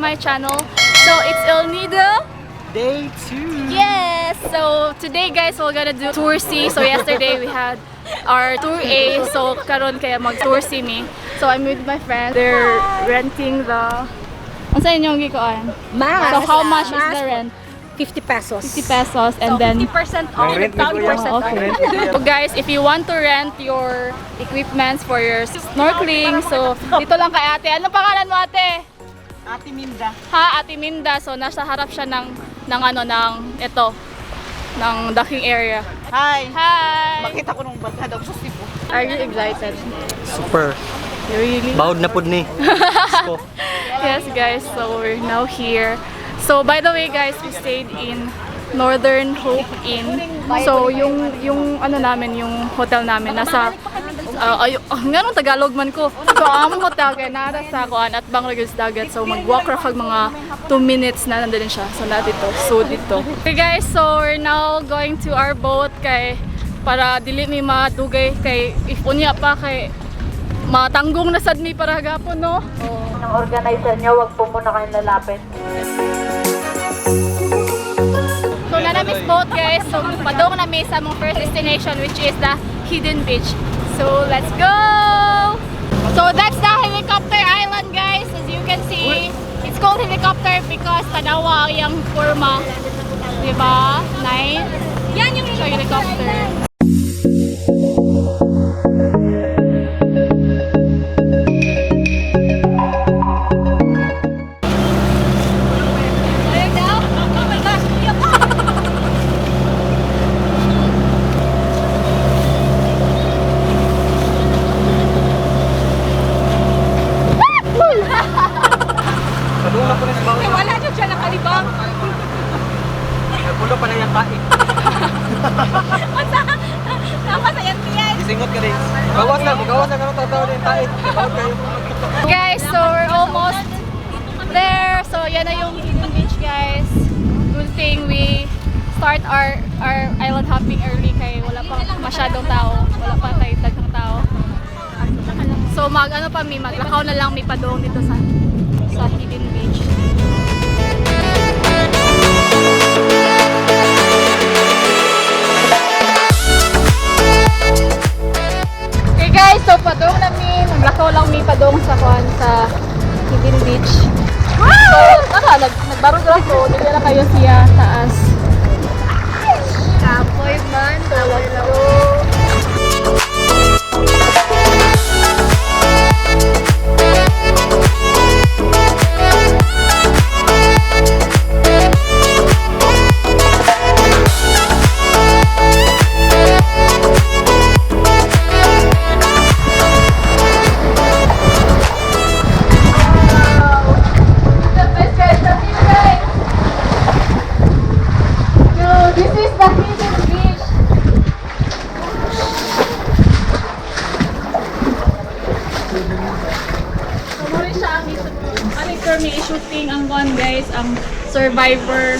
my channel. So it's El Nido. Day 2! Yes! So today, guys, we're gonna do tour C. So yesterday we had our tour A. So karon kaya mag tour C mi. So I'm with my friend. They're renting the... Unsa inyong gikuan? Mask. So how much is the rent? 50 pesos. 50 pesos and then 50% off. Rent ni Kuya. Oh, okay. So guys, if you want to rent your equipments for your snorkeling, so dito lang kay ate. Ano pangalan mo, ate? Ate Minda. Ha, Ate Minda. So nasa harap siya ng ano, ng ito, ng docking area. Hi! Hi! Makita ko nung barkada ko sa Cebu. Are you excited? Super. You really? Bawd na pud ni. Ko. Yes, guys, so we're now here. So by the way, guys, we stayed in Northern Hope Inn. So yung ano namin, yung hotel namin nasa ay, oh, nganong Tagalog man ko. So ang among hotel kay nara sa kuan at bang sa dagat. So mag-walk ra kag mga 2 minutes na nandun siya. So na dito. So dito. Okay guys, so we're now going to our boat kay para dili mi madugay kay if unya pa kay matanggong na sad mi para gapon, no. Ng organizer niyo, wag po muna kayong lalapit. So nanamis boat, guys. So padong na mi sa among first destination, which is the Hidden Beach. So let's go! So that's the helicopter island, guys. As you can see, it's called helicopter because tanawa ang iyang forma. Diba? Nice. Yan yung helicopter. Ayun daw. Oh my gosh. Iyak. Padung na pud ni sa bawd. Wala dyan siya nakalibang. Pulo pa na yung tae. Tama sa yan, Tiyan. Gisingot ka rin. Gawas na, gawas na kanong tataw din tae. Bawd kayo. Guys, so we're almost there. So yan na yung Hidden Beach, guys. Good thing we start our island hopping early kay wala pa masyadong tao. Wala pa tayo daghang tao. So mag ano pa mi, maglakaw na lang mi padong dito sa Hidden Beach. Okay guys, so padong na mi, maglakaw lang mi padong sa kuan sa Hidden Beach. So, naka, nagbarog ra ko, dili ra kayo siya taas. Kapoy man. So, let's go. The best, guys, the view, guys. No, this is the Hidden Beach. So, muna siya ang ano yung term ni shooting ang one, guys, ang Survivor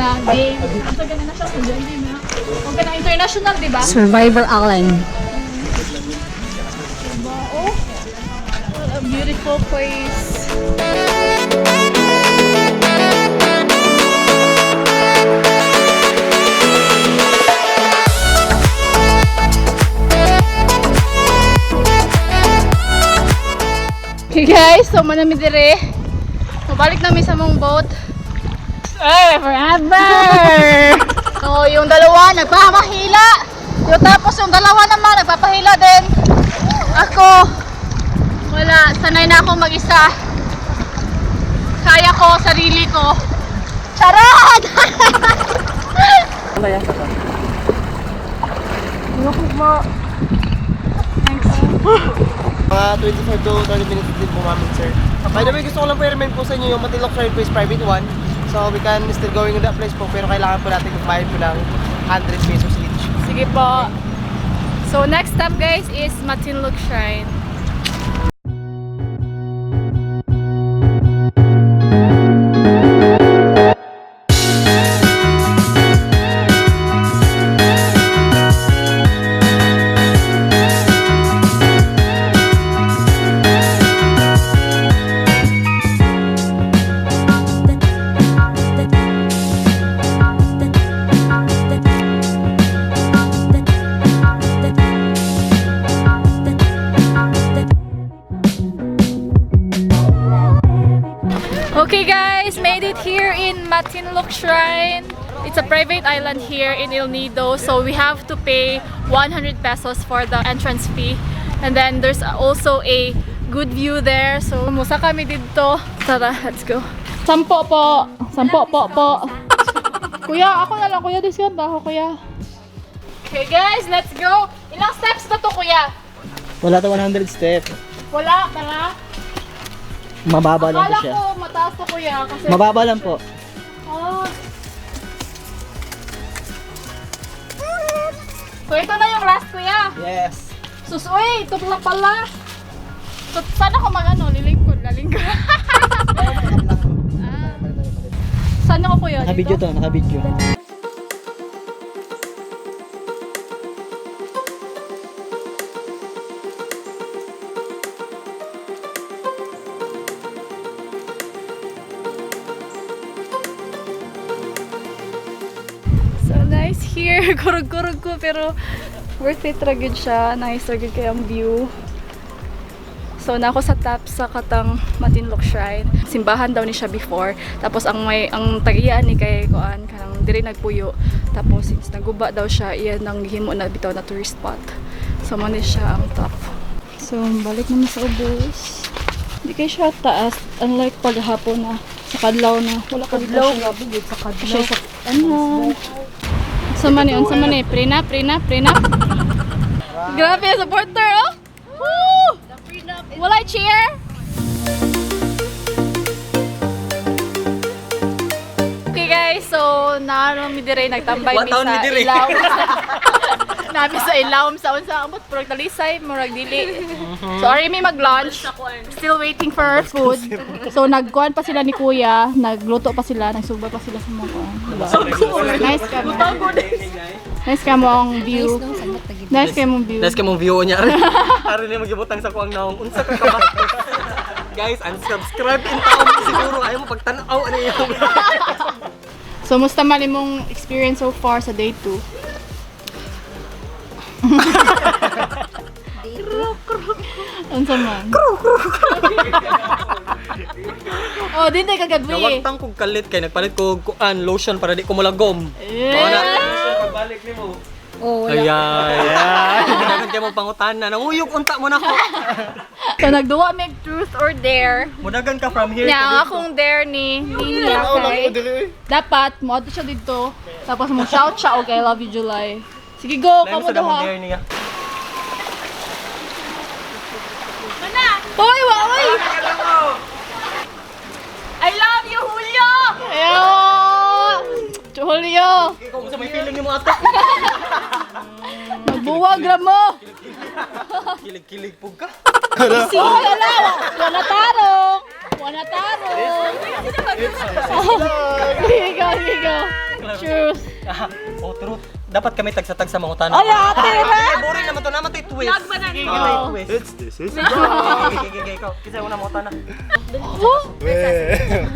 na game. Ang sa ganun na siya, sa na. Okay na, international, di ba? Survivor Island. Diba? Oh, what a beautiful place. Okay guys, so manami dire. Mabalik namin sa mong boat. Ay, forever! So, yung dalawa nagpapahila. Yung tapos yung dalawa naman nagpapahila din. Ako, wala. Sanay na ako mag-isa. Kaya ko, sarili ko. Charot! Mga 25 to 30 minutes din po ma'am and sir. By the way, gusto ko lang po i-remind po sa inyo yung Matinloc Shrine po is private one. So we can still going in that place po, pero kailangan po natin magbayad po ng 100 pesos each. Sige po. So, next step, guys, is Matinloc Shrine. here in Matinloc Shrine. It's a private island here in El Nido, so we have to pay 100 pesos for the entrance fee. And then there's also a good view there. So musa kami dito. Tara, let's go. Sampo po. Sampo po po. Kuya, ako na lang. Kuya, discount ba ako, kuya? Okay guys, let's go. Ilang steps na to, kuya? Wala to 100 step. Wala, tara. Mababa lang po Akala siya. ko mataas to, kuya. Kasi Mababa lang po. Oh. So ito na yung last, kuya. Yes. Sus, uy, ito pala pala. So, sana ko mag ano, lilingkod, lalingkod. Ah. Saan ako, kuya? Naka-video Dito? to, naka-video. So nice here. Kurog-kurog ko pero worth it ra gyud siya. Nice ra gyud kay ang view. So na ako sa top sa katang Matinloc Shrine. Simbahan daw ni siya before. Tapos ang may ang tag-iya ni kay kuan kanang diri nagpuyo. Tapos since naguba daw siya, iyan ang gihimo na bitaw na tourist spot. So mo ni siya ang top. So balik naman sa ubos. Di kay siya taas unlike paghapon na sa kadlaw na wala ka kadlaw Grabe, yun sa kadlaw. siya sa ano. Sa man yun, sa man eh. Prina, prina, prina. Grabe, supporter, oh! Woo! Walay cheer! Okay guys, so naano mi dire nagtambay One mi taon sa mi dire. ilawom. Nami sa ilawom sa unsa ambot murag talisay, murag dili. So ari mi mag-lunch. Still waiting for our food. So nagkuan pa sila ni Kuya, nagluto pa sila, nagsugba pa sila sa mga kuan. Diba? Nice ka mo. Nice ka mo ang view. Nice ka mong view. Nice ka mong view niya. Ari ni magibutang sa kuang naong unsa ka ka ba? Guys, unsubscribe in taon mo siguro ayaw mo pagtan-aw ano yung So, musta man imong experience so far sa day 2? Unsa man? Oh, di tayo kagabi. Nawagtang kog kalit kay nagpalit ko kuan lotion para di ko mulagom. Eh. Mao na. Oh, wala. Ayan. Dagan kay mo pangutana. Nanguyog unta mo na ko. So, nagduwa mig truth or dare. Mudagan ka from here Nya, to ang dito. akong dare ni Nina kay dapat mo siya dito. Tapos mo shout siya og I love you July. Sige go, Lain kamo sa damong duha. dare niya. Hoy, wa oy. I love you, Julio. Ayo. Julio, Ikaw unsa may feeling nimo ato? magbuwag ra mo. Kilig-kilig pug ka. Easy. Oh, wala, wala tarong. Wala tarong. Here you go, here you go. Truth. Oh, truth. Dapat kami tagsa-tagsa mangutana. Ay, ate na. Boring naman to, naman to'y twist. Sige, Naman to'y go. twist. It's this is. Okay, okay, ikaw. Kasi una mangutana. Oh,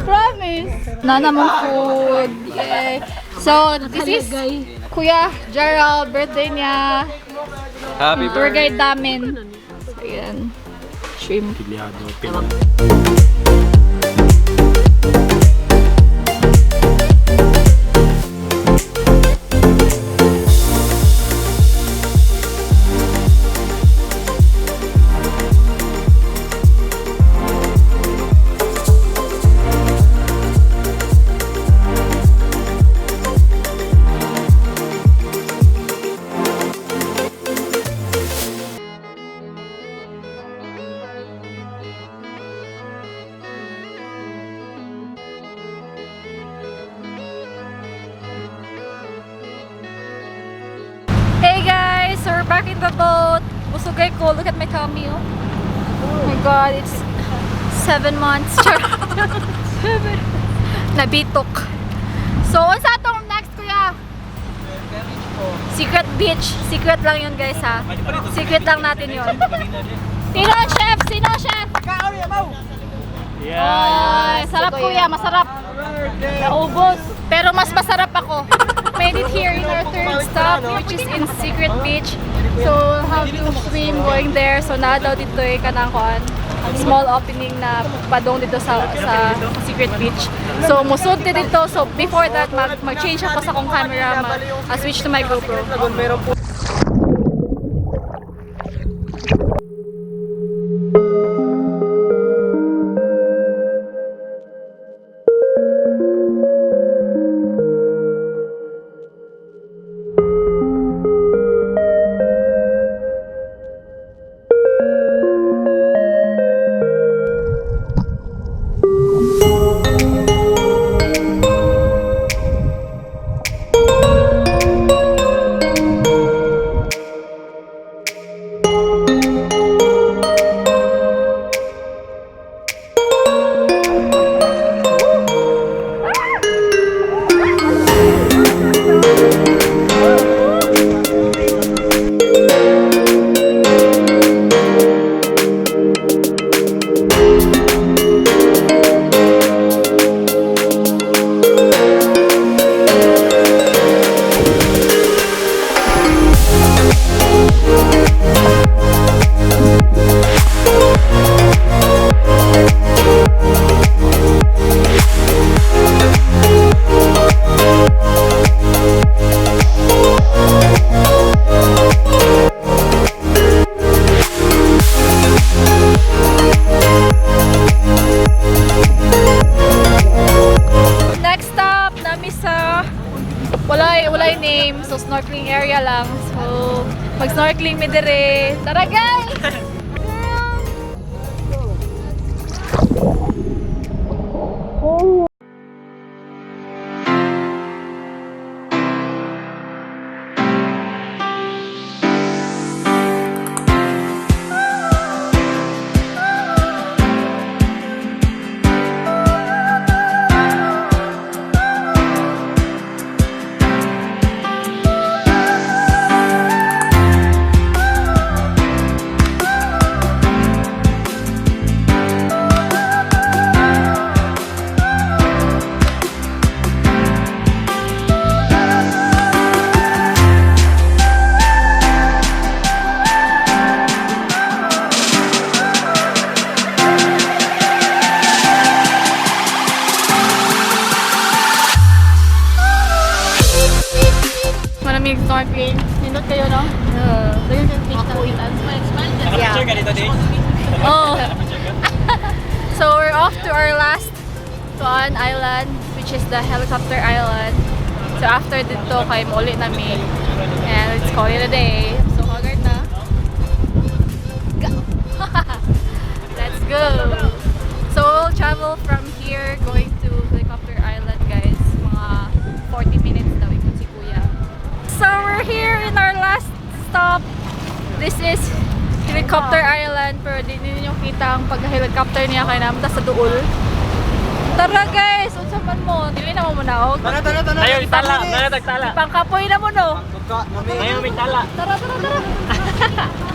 promise. Nana mong food. Yay. So, this is Kuya Gerald, birthday niya. Happy Tour guide namin. So, ayan. Shrimp. Hey guys, so we're back in the boat. Busugay ko. Look at my tummy. Oh, oh my god, it's 7 months. Char. 7. Nabitok. So, unsa atong next, kuya? Secret beach. Secret lang yun, guys, ha? Secret lang natin yun. Sino ang chef? Sino ang chef? Ay, sarap kuya, masarap. Naubos. Pero mas masarap ako. Made it here in our third stop, which is in Secret Beach. So, how to swim going there. So, naa daw dito eh, kanang kuan. small opening na padong dito sa Secret Beach. So musud di dito. So before that, mag-change ako sa akong camera, mag switch to my GoPro. Secret Lagoon, meron po. Next stop, nami sa walay name, so snorkeling area lang. So mag-snorkeling mi dire. Tara guys! Maraming snorkeling. Nindot kayo, no? Daghan kang fish na nakitaan. Nakapicture ka dito, Day? Oh. So we're off to our last Tuan Island, which is the helicopter island. So after dito, kay mauli nami. And let's call it a day. So haggard na. Go! Let's go! So we'll travel from here going to Helicopter Island, guys. Mga 40 minutes daw ikot si Kuya. So we're here in our last stop. This is Helicopter Island, pero di ninyo kita ang pag-helicopter niya kay namin sa duol. Tara guys, unsa man mo? Dili na mo munaog. Tara, tara, tara. Tayo, tala. Tayo, tagtala. Pangkapoy na mo no. Tayo, may tala. Tara, tara, tara.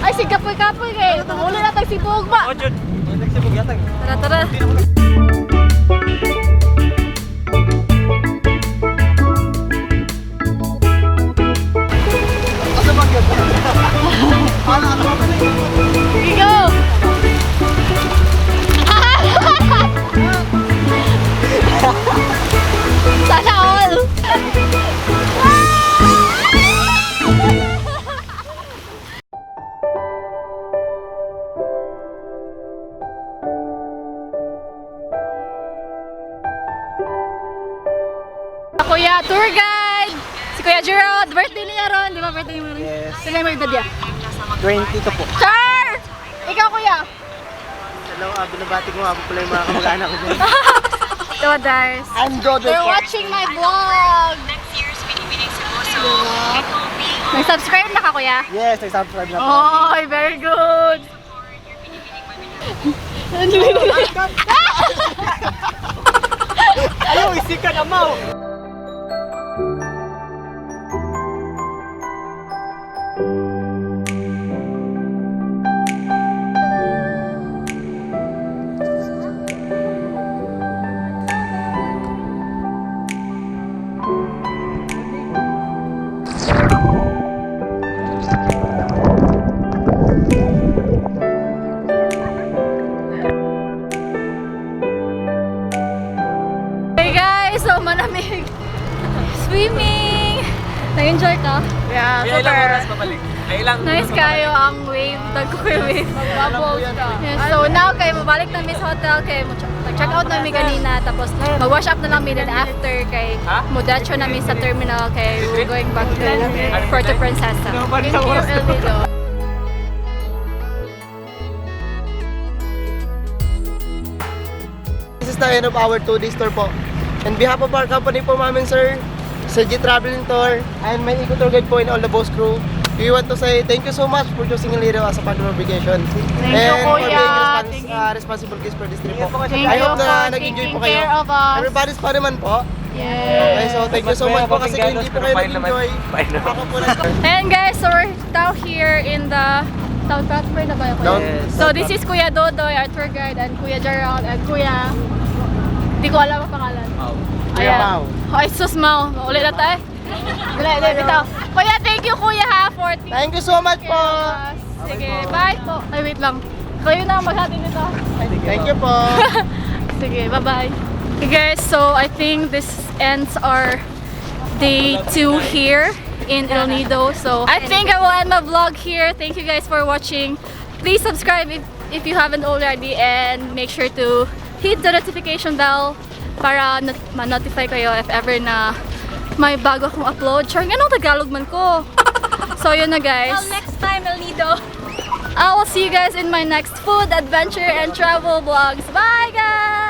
Ay, sige kapoy-kapoy kay. Manguli na tag sibog ba. O, Jud. Tara, tara. We go! Sana all! Kuya, tour guide! Si Kuya Gerald, birthday niya ron. Di ba birthday mo ron? Yes. Sila yung birthday niya. 22 po. Char! Ikaw, Kuya! Hello, binabati ko nga po pala yung mga kamag-anak ko dyan. Ito, guys. I'm Jojo. They're watching my vlog! Next year's Binibining Cebu. So, it will be Nag-subscribe na ka, Kuya? Yes, nag-subscribe na po. Oh, very good! for your Binibining Marmina. Ayaw, isikan amaw. na mi swimming. Nag-enjoy ka? Yeah, Kaya ilang super. oras pabalik? Ay, ilang Nice kayo ang wave. Dagko kayo wave. Bubbles ka. Yes, so now kay mabalik na mi sa hotel kay mo check out na mi ganina, tapos mag-wash up na lang mi, then after kay mo diretso na mi sa terminal kay we're going back to Puerto Princesa. Thank you, El Nido. This is the end of our 2 days tour po. And behalf of our company po, ma'am and sir, sa G Traveling Tour, and my eco tour guide po and all the boss crew, we want to say thank you so much for choosing El Nido as a part of our vacation. Thank you, And for Kuya. being Thank you. responsible guests for this trip po. Thank I you hope for na nag-enjoy taking po kayo. care of us. Everybody's pa naman po. Yeah. Okay, so thank you so much po kasi kung hindi po kayo nag-enjoy, baka po na. And guys, so we're now here in the town transfer na ba yun, Kuya? Yes. So this is Kuya Dodoy, our tour guide, and Kuya Gerald, and Kuya... Di ko alam ang pangalan. Kuya Ayan. Mau. Ay, sus, Mau. Ulit na tayo. Dali, dali, bitaw. Kuya, thank you, Kuya, ha, for taking Thank you so much care po. of us. Sige, bye po. Ay, wait lang. Kayo na ang maghati nito. Thank you po. Sige, bye-bye. Okay guys, so I think this ends our day 2 here in El Nido. So I think I will end my vlog here. Thank you guys for watching. Please subscribe if you haven't already and make sure to hit the notification bell para ma-notify kayo if ever na may bago akong upload. Char, anong Tagalog man ko? So yun na, guys. Till next time, El Nido. I will see you guys in my next food adventure and travel vlogs. Bye, guys!